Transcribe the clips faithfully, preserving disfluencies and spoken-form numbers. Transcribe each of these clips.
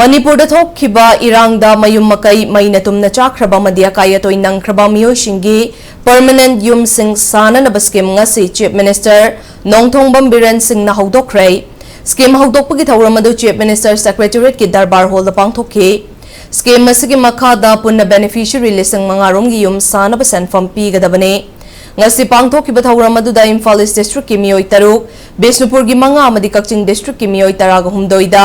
ꯃꯅꯤꯄꯨꯔꯗ ꯊꯣꯛꯈꯤꯕ ꯏꯔꯥꯡꯗ ꯃꯌꯨꯝ ꯃꯀꯩ ꯃꯩꯅ ꯇꯨꯝꯅ ꯆꯥꯛꯈ꯭ꯔꯕ ꯑꯃꯗꯤ ꯑꯀꯥꯏ ꯑꯇꯣꯏ ꯅꯪꯈ꯭ꯔꯕ ꯃꯤꯑꯣꯏꯁꯤꯡꯒꯤ permanent ꯌꯨꯝꯁꯤꯡ ꯁꯥꯅꯅꯕ scheme ꯉꯁꯤ Chief Minister ꯅꯣꯡꯊꯣꯡꯕꯝ ꯕꯤꯔꯦꯟ ꯁꯤꯡꯅ ꯍꯧꯗꯣꯛꯈ꯭ꯔꯦ꯫ Scheme ꯍꯧꯗꯣꯛꯄꯒꯤ ꯊꯧꯔꯝ ꯑꯗꯨ Chief Minister Secretariat ꯀꯤ ꯗꯔꯕꯥꯔ ꯍꯣꯜꯗ ꯄꯥꯡꯊꯣꯛꯈꯤ꯫ Scheme ꯑꯁꯤꯒꯤ ꯃꯈꯥꯗ ꯄꯨꯟꯅ beneficiary ꯂꯤꯁꯤꯡ ꯃꯉꯥ ꯔꯣꯝꯒꯤ ꯌꯨꯝ ꯁꯥꯅꯕ ꯁꯦꯟꯐꯝ ꯄꯤꯒꯗꯕꯅꯤ꯫ ꯉꯁꯤ ꯄꯥꯡꯊꯣꯛꯈꯤꯕ ꯊꯧꯔꯝ ꯑꯗꯨꯗ ꯏꯝꯐꯥꯜ East District ꯀꯤ ꯃꯤꯑꯣꯏ ꯇꯔꯨꯛ, ꯕꯤꯁꯅꯨꯄꯨꯔꯒꯤ ꯃꯉꯥ ꯑꯃꯗꯤ ꯀꯛꯆꯤꯡ District ꯀꯤ ꯃꯤꯑꯣꯏ ꯇꯔꯥꯒ ꯍꯨꯝꯗꯣꯏꯗ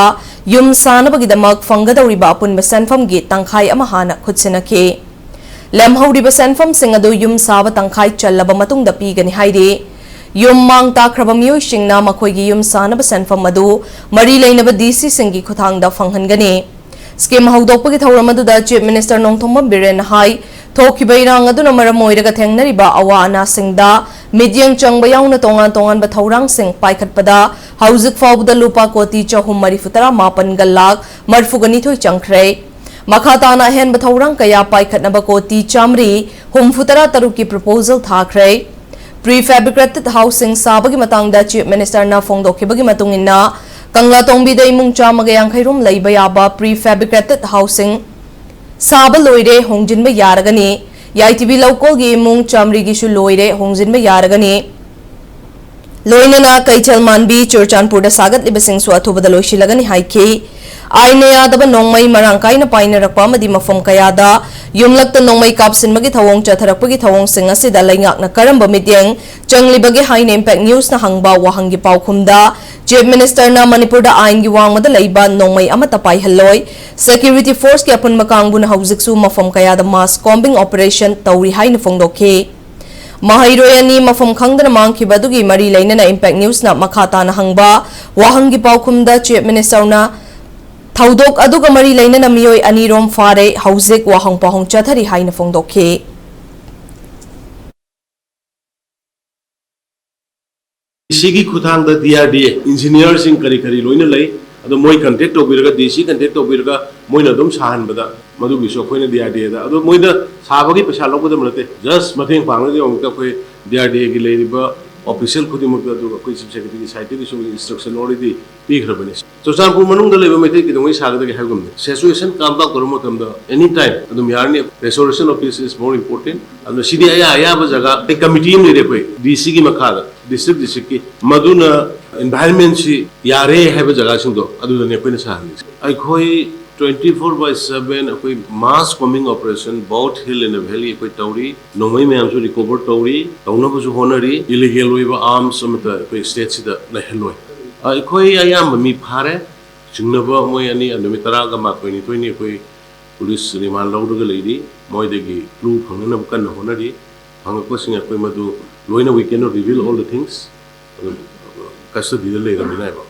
ꯌꯨꯝ ꯁꯥꯅꯕꯒꯤꯗꯃꯛ ꯐꯪꯒꯗꯧꯔꯤꯕ ꯑꯄꯨꯟꯕ ꯁꯦꯟꯐꯝꯒꯤ ꯇꯪꯈꯥꯏ ꯑꯃ ꯍꯥꯟꯅ ꯈꯨꯠꯁꯤꯟꯅꯈꯤ꯫ ꯂꯦꯝꯍꯧꯔꯤꯕ ꯁꯦꯟꯐꯝꯁꯤꯡ ꯑꯗꯨ ꯌꯨꯝ ꯁꯥꯕ ꯇꯪꯈꯥꯏ ꯆꯜꯂꯕ ꯃꯇꯨꯡꯗ ꯄꯤꯒꯅꯤ ꯍꯥꯏꯔꯤ꯫ ꯌꯨꯝ ꯃꯥꯡ ꯇꯥꯛꯈ꯭ꯔꯕ ꯃꯤꯑꯣꯏꯁꯤꯡꯅ ꯃꯈꯣꯏꯒꯤ ꯌꯨꯝ ꯁꯥꯅꯕ ꯁꯦꯟꯐꯝ ꯑꯗꯨ ꯃꯔꯤ ꯂꯩꯅꯕ D C ꯁꯤꯡꯒꯤ ꯈꯨꯠꯊꯥꯡꯗ ꯐꯪꯍꯟꯒꯅꯤ꯫ Scheme ꯍꯧꯗꯣꯛꯄꯒꯤ ꯊꯧꯔꯝ ꯑꯗꯨꯗ Chief Minister ꯅꯣꯡꯊꯣꯝꯕꯝ ꯕꯤꯔꯦꯟꯅ ꯍꯥꯏ, ꯊꯣꯛꯈꯤꯕ ꯏꯔꯥꯡ ꯑꯗꯨꯅ ꯃꯔꯝ ꯑꯣꯏꯔꯒ ꯊꯦꯡꯅꯔꯤꯕ ꯑꯋꯥ ꯑꯅꯥꯁꯤꯡꯗ ꯃꯤꯠꯌꯦꯡ ꯆꯪꯕ ꯌꯥꯎꯅ ꯇꯣꯉꯥꯟ ꯇꯣꯉꯥꯟꯕ ꯊꯧꯔꯥꯡꯁꯤꯡ ꯄꯥꯏꯈꯠꯄꯗ ꯍꯧꯖꯤꯛ ꯐꯥꯎꯕꯗ ꯂꯨꯄꯥ ꯀꯣꯇꯤ ꯆꯍꯨꯝ ꯃꯔꯤꯐꯨ ꯇꯔꯥ ꯃꯥꯄꯟꯒ ꯂꯥꯈ ꯃꯔꯤꯐꯨꯒ ꯅꯤꯊꯣꯏ ꯆꯪꯈ꯭ꯔꯦ꯫ ꯃꯈꯥ ꯇꯥꯅ ꯑꯍꯦꯟꯕ ꯊꯧꯔꯥꯡ ꯀꯌꯥ ꯄꯥꯏꯈꯠꯅꯕ ꯀꯣꯇꯤ ꯆꯥꯃꯔꯤ ꯍꯨꯝꯐꯨ ꯇꯔꯥ ꯇꯔꯨꯛꯀꯤ proposal ꯊꯥꯈ꯭ꯔꯦ꯫ Prefabricated housing ꯁꯥꯕꯒꯤ ꯃꯇꯥꯡꯗ Chief Minister ꯅ ꯐꯣꯡꯗꯣꯛꯈꯤꯕꯒꯤ ꯃꯇꯨꯡ ꯏꯟꯅ, ꯀꯪꯂꯥꯇꯣꯡꯕꯤꯗ ꯏꯃꯨꯡ ꯆꯥꯝꯃꯒ ꯌꯥꯡꯈꯩ ꯔꯣꯝ ꯂꯩꯕ ꯌꯥꯕ prefabricated housing ꯁꯥꯕ ꯂꯣꯏꯔꯦ, ꯍꯣꯡꯖꯤꯟꯕ ꯌꯥꯔꯒꯅꯤ꯫ ꯌꯥꯏꯇꯤꯕꯤ ꯂꯧꯀꯣꯜꯒꯤ ꯏꯃꯨꯡ ꯆꯥꯃꯔꯤꯒꯤꯁꯨ ꯂꯣꯏꯔꯦ, ꯍꯣꯡꯖꯤꯟꯕ ꯌꯥꯔꯒꯅꯤ꯫ ꯂꯣꯏꯅꯅ ꯀꯩꯊꯦꯜ ꯃꯥꯟꯕꯤ ꯆꯨꯔꯆꯥꯟꯄꯨꯔꯗ ꯁꯥꯒꯠꯂꯤꯕꯁꯤꯡꯁꯨ ꯑꯊꯨꯕꯗ ꯂꯣꯏꯁꯤꯜꯂꯒꯅꯤ ꯍꯥꯏꯈꯤ꯫ ꯑꯥꯏꯟꯅ ꯌꯥꯗꯕ ꯅꯣꯡꯃꯩ ꯃꯔꯥꯡ ꯀꯥꯏꯅ ꯄꯥꯏꯅꯔꯛꯄ ꯑꯃꯗꯤ ꯃꯐꯝ ꯀꯌꯥꯗ ꯌꯨꯝꯂꯛꯇ ꯅꯣꯡꯃꯩ ꯀꯥꯞꯁꯤꯟꯕꯒꯤ ꯊꯧꯑꯣꯡ ꯆꯠꯊꯔꯛꯄꯒꯤ ꯊꯧꯑꯣꯡꯁꯤꯡ ꯑꯁꯤꯗ ꯂꯩꯉꯥꯛꯅ ꯀꯔꯝꯕ ꯃꯤꯠꯌꯦꯡ ꯆꯪꯂꯤꯕꯒꯦ ꯍꯥꯏꯅ Impact News ꯅ ꯍꯪꯕ ꯋꯥꯍꯪꯒꯤ ꯄꯥꯎꯈꯨꯝꯗ Chief Minister ꯅ ꯃꯅꯤꯄꯨꯔꯗ ꯑꯥꯏꯟꯒꯤ ꯋꯥꯡꯃꯗ ꯂꯩꯕ ꯅꯣꯡꯃꯩ ꯑꯃꯠꯇ ꯄꯥꯏꯍꯜꯂꯣꯏ꯫ Security force ꯀꯤ ꯑꯄꯨꯟꯕ ꯀꯥꯡꯕꯨꯅ ꯍꯧꯖꯤꯛꯁꯨ ꯃꯐꯝ ꯀꯌꯥꯗ mass combing operation ꯇꯧꯔꯤ ꯍꯥꯏꯅ ꯐꯣꯡꯗꯣꯛꯈꯤ꯫ ꯃꯍꯩꯔꯣꯏ ꯑꯅꯤ ꯃꯐꯝ ꯈꯪꯗꯅ ꯃꯥꯡꯈꯤꯕ ꯑꯗꯨꯒꯤ ꯃꯔꯤ ꯂꯩꯅꯅ Impact News ꯅ ꯃꯈꯥ ꯇꯥꯅ ꯍꯪꯕ ꯋꯥꯍꯪꯒꯤ ꯄꯥꯎꯈꯨꯝꯗ Chief Minister ꯅ ꯊꯧꯗꯣꯛ ꯑꯗꯨꯒ ꯃꯔꯤ ꯂꯩꯅꯅ ꯃꯤꯑꯣꯏ ꯑꯅꯤ ꯔꯣꯝ ꯐꯥꯔꯦ, ꯍꯧꯖꯤꯛ ꯋꯥꯍꯪ ꯄꯥꯎꯍꯪ ꯆꯠꯊꯔꯤ ꯍꯥꯏꯅ ꯐꯣꯡꯗꯣꯛꯈꯤ꯫ ꯁꯤꯒꯤ ꯈꯨꯠꯊꯥꯡꯗ D R D A engineer ꯁꯤꯡ ꯀꯔꯤ ꯀꯔꯤ ꯂꯣꯏꯅ ꯂꯩ, ꯑꯗꯣ ꯃꯣꯏ contact ꯇꯧꯕꯤꯔꯒ, D C contact ꯇꯧꯕꯤꯔꯒ ꯃꯣꯏꯅ ꯑꯗꯨꯝ ꯁꯥꯍꯟꯕꯗ, ꯃꯗꯨꯒꯤꯁꯨ ꯑꯩꯈꯣꯏꯅ D R D A ꯗ, ꯑꯗꯣ ꯃꯣꯏꯗ ꯁꯥꯕꯒꯤ ꯄꯩꯁꯥ ꯂꯧꯒꯗꯕ ꯅꯠꯇꯦ, just ꯃꯇꯦꯡ ꯄꯥꯡꯅꯕꯒꯤꯗꯃꯛꯇ ꯑꯩꯈꯣꯏ D R D A ꯒꯤ ꯂꯩꯔꯤꯕ ꯑꯣꯐꯤꯁꯤꯌꯦꯜ ꯈꯨꯗꯤꯡꯃꯛꯇ, ꯑꯗꯨꯒ ꯑꯩꯈꯣꯏ ꯆꯤꯐ ꯁꯦꯀ꯭ꯔꯦꯇꯔꯤꯒꯤ ꯁꯥꯏꯠꯇꯒꯤꯁꯨ ꯏꯟꯁꯇ꯭ꯔꯛꯁꯟ ꯑꯣꯜꯔꯦꯗꯤ ꯄꯤꯈ꯭ꯔꯕꯅꯤ꯫ ꯆꯨꯔꯆꯥꯟꯄꯨꯔ ꯃꯅꯨꯡꯗ ꯂꯩꯕ ꯃꯩꯇꯩ ꯀꯩꯗꯧꯉꯩ ꯁꯥꯒꯗꯒꯦ ꯍꯥꯏꯕ ꯉꯝꯗꯦ꯫ ꯁꯤꯆꯨꯋꯦꯁꯟ ꯀꯥꯝ ꯗꯥꯎꯟ ꯇꯧꯔꯕ ꯃꯇꯝꯗ ꯑꯦꯅꯤ ꯇꯥꯏꯝ ꯑꯗꯨꯝ ꯌꯥꯔꯅꯤ꯫ Restoration of peace is more important. ꯑꯗꯨꯅ ꯁꯤꯗꯤ ꯑꯌꯥ ꯑꯌꯥꯕ ꯖꯒꯥ, ꯑꯩ ꯀꯃꯤꯇꯤ ꯑꯃ ꯂꯩꯔꯦ ꯑꯩꯈꯣꯏ ꯗꯤ ꯁꯤꯒꯤ ꯃꯈꯥꯗ, ꯗꯤꯁꯇ꯭ꯔꯤꯛ ꯗꯤꯁꯇ꯭ꯔꯤꯛꯀꯤ, ꯃꯗꯨꯅ ꯏꯟꯚꯥꯏꯔꯟꯃꯦꯟꯁꯤ ꯌꯥꯔꯦ ꯍꯥꯏꯕ ꯖꯒꯥꯁꯤꯡꯗꯣ ꯑꯗꯨꯗꯅꯤ ꯑꯩꯈꯣꯏꯅ ꯁꯥꯍꯜꯂꯤꯁꯦ꯫ ꯑꯩꯈꯣꯏ twenty four by seven ꯑꯩꯈꯣꯏ mass combing operation both hill and valley ꯑꯩꯈꯣꯏ ꯇꯧꯔꯤ꯫ ꯅꯣꯡꯃꯩ ꯃꯌꯥꯝꯁꯨ ꯔꯤꯀꯣꯚꯔ ꯇꯧꯔꯤ, ꯇꯧꯅꯕꯁꯨ ꯍꯣꯠꯅꯔꯤ꯫ ꯏꯂꯤꯒꯦꯜ ꯑꯣꯏꯕ ꯑꯥꯔꯝꯁ ꯑꯃꯠꯇ ꯑꯩꯈꯣꯏ ꯁ꯭ꯇꯦꯠꯁꯤꯗ ꯂꯩꯍꯜꯂꯣꯏ꯫ ꯑꯩꯈꯣꯏ ꯑꯌꯥꯝꯕ ꯃꯤ ꯐꯥꯔꯦ꯫ ꯆꯤꯡꯅꯕ ꯃꯣꯏ ꯑꯅꯤ ꯅꯨꯃꯤꯠ ꯇꯔꯥꯒ ꯃꯥꯊꯣꯏ ꯅꯤꯊꯣꯏꯅꯤ ꯑꯩꯈꯣꯏ ꯄꯨꯂꯤꯁ ꯔꯤꯃꯥꯟ ꯂꯧꯔꯒ ꯂꯩꯔꯤ꯫ ꯃꯣꯏꯗꯒꯤ ꯀ꯭ꯂꯨ ꯐꯪꯅꯅꯕ ꯀꯟꯅ ꯍꯣꯠꯅꯔꯤ꯫ ꯐꯪꯉꯛꯄꯁꯤꯡ ꯑꯩꯈꯣꯏ ꯃꯗꯨ ꯂꯣꯏꯅ, we cannot reveal all the things, ꯑꯗꯨ ꯀꯁꯇꯗꯤꯗ ꯂꯩꯔꯕꯅꯤꯅ ꯍꯥꯏꯕ꯫